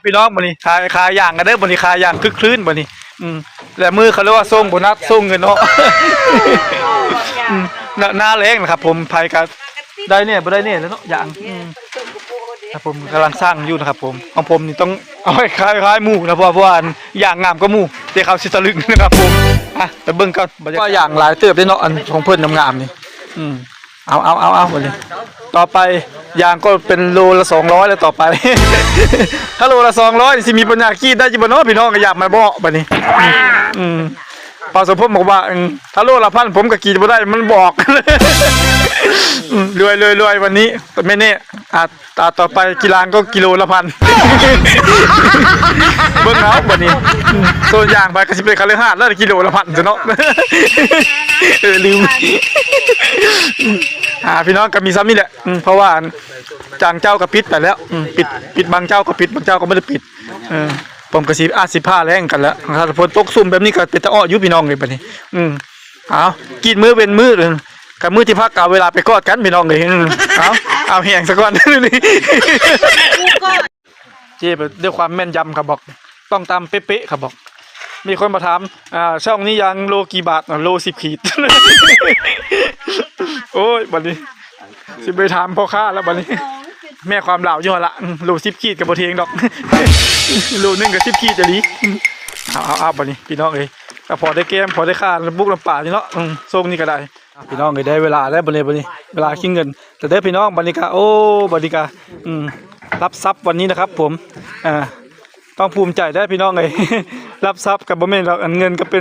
ພີ່ນ້ອງ ບັດນີ້ຂາຍ ຂາຍຢາງກັນເດີ ບັດນີ້ຂາຍຢາງຄຶກຄື້ນບັດນີ້. ອືມ ແລະມື້ເຂົາເອີ້ນວ່າສົ່ງໂບນັດ ສົ່ງເງິນເນາະ. ອືມ ໜ້າ ໜ້າແລ້ງນະຄັບຜົມ ໃຜກໍໄດ້ແດ່ບໍ່ໄດ້ແດ່ແຫຼະເນາະຢາງ. ອືມ ຄັບຜົມ ກຳລັງສ້າງຢູ່ນະຄັບຜົມ. ຂອງຜົມນີ້ຕ້ອງເອົາໃຫ້ຄ້າຍໆໝູ່ນະ ເພາະວ່າ ເພາະວ່າຢາງງາມກວ່າໝູ່ ແຕ່ເຂົາຊິຕະລຶງນະຄັບຜົມ. ອ່ະ ໄປເບິ່ງກ່ອນ ບັນຍາກາດ. ຢາງຫຼາຍເຕີບເດ້ເນາະ ອັນຂອງເພິ່ນງາມໆນີ້. ອືມ ເອົາ ເອົາ ເອົາ ເອົາ ບັດນີ້ ຕໍ່ໄປຢາງກໍເປັນໂລລະສອງຮ້ອຍແລ້ວຕໍ່ໄປ. ຖ້າໂລລະສອງຮ້ອຍນີ້ ຊິມີປັນຍາກຣີດໄດ້ຢູ່ບໍ່ເນາະ ພີ່ນ້ອງ ກໍຢາກມາບອກບັດນີ້. ອືມ ອືມ ປາສົມພົມບອກວ່າ ອືມ ຖ້າໂລລະພັນ ຜົມກໍກຣີດບໍ່ໄດ້ ມັນບອກ. ອືມ ລວຍ ລວຍ ລວຍ ວັນນີ້ ແມ່ນແນ່ ອາ ຕາຕໍ່ໄປ ກິລາງກໍກິໂລລະພັນ. ເບິ່ງເອົາບັດນີ້ ອືມ ໂຊນຢາງໄປກໍຊິເປັນຄະລືຫາດແລ້ວ ກິໂລລະພັນຊະເນາະ. ເອີ ລືມ. ອ່າ ພີ່ນ້ອງ ກໍມີຊ່ຳນີ້ແຫຼະ. ອືມ ເພາະວ່າ ອາ ບາງເຈົ້າກໍປິດໄປແລ້ວ. ອືມ ປິດ ປິດ ບາງເຈົ້າກໍປິດ ບາງເຈົ້າກໍບໍ່ໄດ້ປິດ. ເອີ ຜົມກໍຊິ ອາດຊິພາແລ້ງກັນແລ້ວ ຖ້າຝົນຕົກຊຸ່ມແບບນີ້ກໍເປັນຕາອ້ອຍຢູ່ ພີ່ນ້ອງເອີຍ ບັດນີ້. ອືມ ເອົາ ກຣີດມື້ເວັ້ນມື້ ຄັນມື້ທີ່ພັກກໍເອົາເວລາໄປກອດກັນ ພີ່ນ້ອງເອີຍ. ອືມ ເອົາ ເອົາແຮງຊະກ່ອນ. ເຈ້ ດ້ວຍຄວາມແມ່ນຢຳຄັບບອກ ຕ້ອງຕາມເປະໆຄັບບອກ. ມີຄົນມາຖາມ ອ່າ ຊ່ອງນີ້ຢາງໂລກີ່ບາດ? ໂລສິບຂີດ. ໂອ້ຍ ບັດນີ້ຊິໄປຖາມພໍ່ຄ້າແລ້ວບັດນີ້. ແມ່ຄວາມລາວຢູ່ຫັ້ນລະ ອືມ ໂລສິບຂີດກໍບໍ່ເທັງດອກ. ໂລໜຶ່ງກໍສິບຂີດອີ່ຫຼີ. ເອົາ ເອົາ ເອົາ ບັດນີ້ ພີ່ນ້ອງເອີຍ ກໍພໍໄດ້ແກ້ມ ພໍໄດ້ຄ່ານ້ຳບຸກນ້ຳປານີ້ເນາະ. ອືມ ຊ່ວງນີ້ກໍໄດ້ ພີ່ນ້ອງເອີຍ ໄດ້ເວລາແລ້ວບັດນີ້ ບັດນີ້ເວລາຄິດເງິນແລ້ວເດີ ພີ່ນ້ອງ. ບັດນີ້ກະ ໂອ້ ບັດນີ້ກະ ອືມ ຮັບຊັບວັນນີ້ນະຄັບຜົມ. ອ່າ ຕ້ອງພູມໃຈເດີ ພີ່ນ້ອງເອີຍ. ຮັບຊັບກໍບໍ່ແມ່ນດອກ ອັນເງິນກໍເປັນ